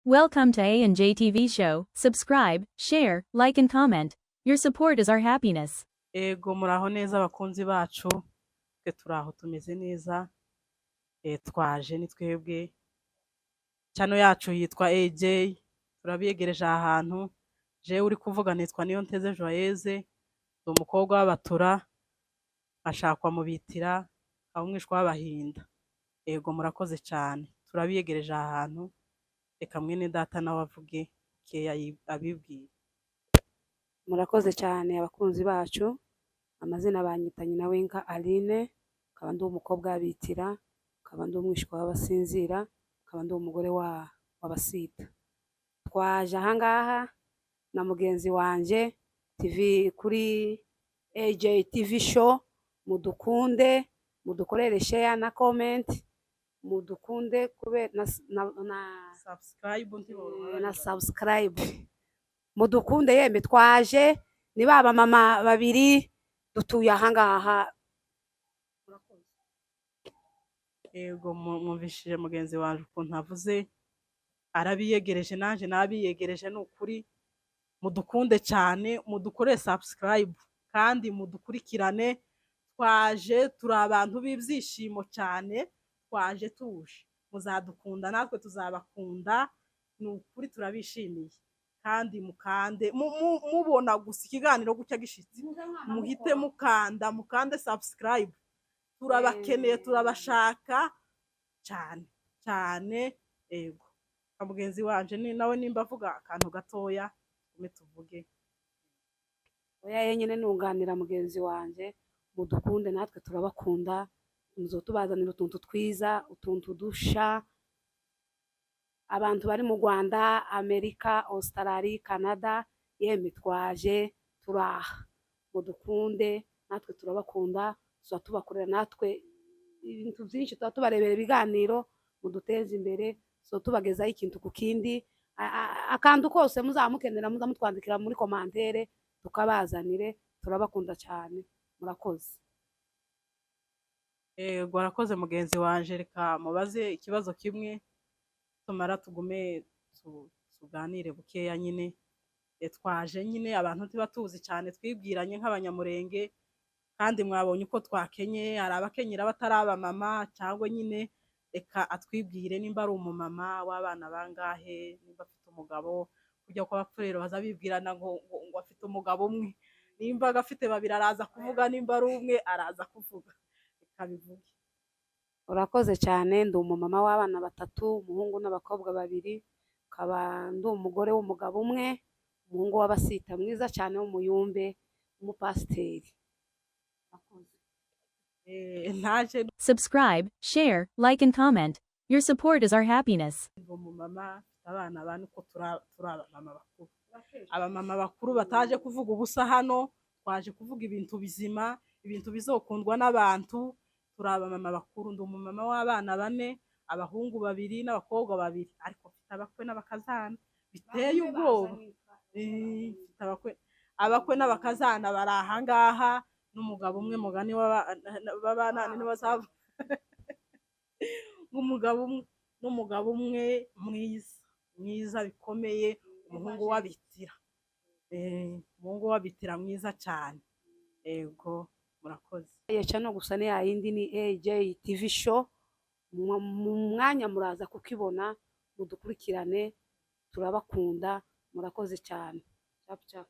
Welcome to A&J TV Show. Subscribe, share, like and comment. Your support is our happiness. Ego, muraho neza abakunzi bacu? Twe turi aho, tumeze neza. Twaje ni twebwe, channel yacu yitwa AJ. Turabiyegereje aha hantu. Jewe uri kuvuga nitwa Niyonteze Joyeuse, ndi umukobwa w'Abatura, nkashakwa mu Bitira, nkaba umwishwa w'Abahinda. Ego, murakoze cyane, turabiyegereje aha hantu. Reka mwene data nawe avuge keya, abibwire. Murakoze cyane abakunzi bacu. Amazina banyita Nyinawinka Aline, nkaba ndi umukobwa w'Abitira, nkaba ndi umwishwa w'Abasinzira, nkaba ndi umugore w'Abasita. Twaje ahangaha na mugenzi wanje TV kuri AJ TV Show. Mudukunde, mudukorere share na comment, mudukunde kube na Subscribe ntiborora. Na subscribe, mudukunde. Yemwe, twaje ni ba mama babiri dutuye ahangaha. Yego, mwumvishije mugenzi wanjye ukuntu avuze, arabiyegereje, nanjye nabiyegereje. Ni ukuri mudukunde cyane, mudukore subscribe kandi mudukurikirane. Twaje turi abantu b'ibyishimo cyane, twaje tuje, muzadukunda natwe tuzabakunda. Ni ukuri turabishimiye kandi mukande mubona gusa ikiganiro gutya gishitse, muhite mukanda, mukande subscribe. Turabakeneye, turabashaka cyane cyane. Ego, nka mugenzi wanje ni nawe nimba avuga akantu gatoya, tugume tuvuge. Oya, yenyine nunganira mugenzi wanje. Mudukunde, natwe turabakunda. Tubazanira utuntu twiza, utuntu dusha. Abantu bari mu Rwanda, Amerika, Australia, Canada, yemwe twaje turaha. Mudukunde, natwe turabakunda. Tuba tubakorera natwe ibintu byinshi, tuba tubarebera ibiganiro, muduteze imbere. Tuba tubagezaho ikintu ku kindi. Akantu kose muzaba mukenera, muza mutwandikira muri commentaire tukabazanire. Turabakunda cyane, murakoze. Yego, arakoze mugenzi wanje. Reka mubaze ikibazo kimwe, tumara tugume tuganire bukeya nyine. Twaje nyine abantu tuba tuzi cyane, twibwiranye nk'Abanyamurenge, kandi mwabonye uko twakenye. Hari abakenyera batari abamama cyangwa nyine reka atwibwire nimba ari umumama w'abana bangahe, nimba afite umugabo. Kujya kwa bapfurero baza bibwirana ngo afite umugabo umwe, nimba agafite babiri araza kuvuga, nimba ari umwe araza kuvuga. Reka bivuge. Urakoze cyane. Ndi umumama w'abana batatu, umuhungu n'abakobwa babiri, nkaba ndi umugore w'umugabo umwe, umuhungu w'Abasita mwiza cyane w'umuyumbe w'umupasiteri. Urakoze. Ntaje. Subscribe, share, like and comment. Your support is our happiness. Ndi umumama, mfite abana bane. Uko turi abamama bakuru, abamama bakuru bataje kuvuga ubusa hano, twaje kuvuga ibintu bizima, ibintu bizokundwa n'abantu. Turi abamama bakuru. Ndi umumama w'abana bane, abahungu babiri n'abakobwa babiri, ariko mfite abakwe n'abakazana biteye ubwoba. Mfite abakwe n'abakazana bari ahangaha n'umugabo umwe, mugani w'abanani ntibazava, n'umugabo umwe, n'umugabo umwe mwiza mwiza bikomeye, umuhungu w'Abitira. Umuhungu w'Abitira mwiza cyane. Ego, murakoze. Iyo channel gusa ni yayindi, ni AJ TV Show. Mu mwanya muraza kukibona. Mudukurikirane, turabakunda, murakoze cyane. Ciao ciao.